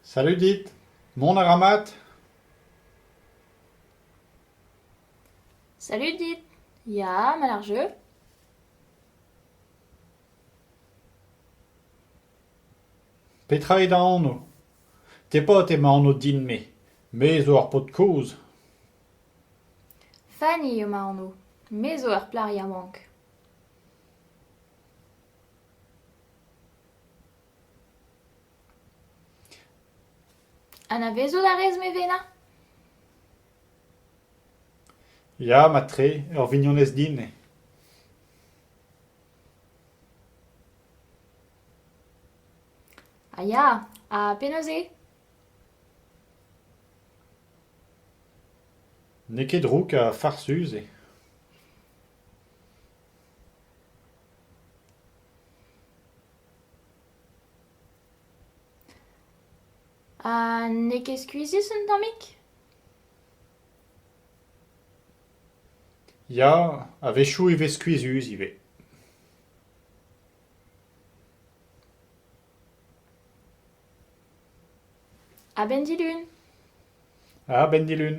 Salud dit ! Mont a ra mat ? Salud dit ! Ya, mat ar jeu ? Petra eo da anv ? Te paotr eo ma anv din-me. Me zo ur paotr kozh. Fanny eo ma anv. Me zo ur plac'h yaouank. Anavezout a rez Mevena ? Ya, mat-tre, ur vignonez din eo. Ah ya, ha penaos eo ? N'eo ket drouk ha farsus eo. Ha n'eo ket skuizhus un tammig ? Ya, a-wechoù e vez skuizhus ivez. A-benn dilun ! A-benn dilun !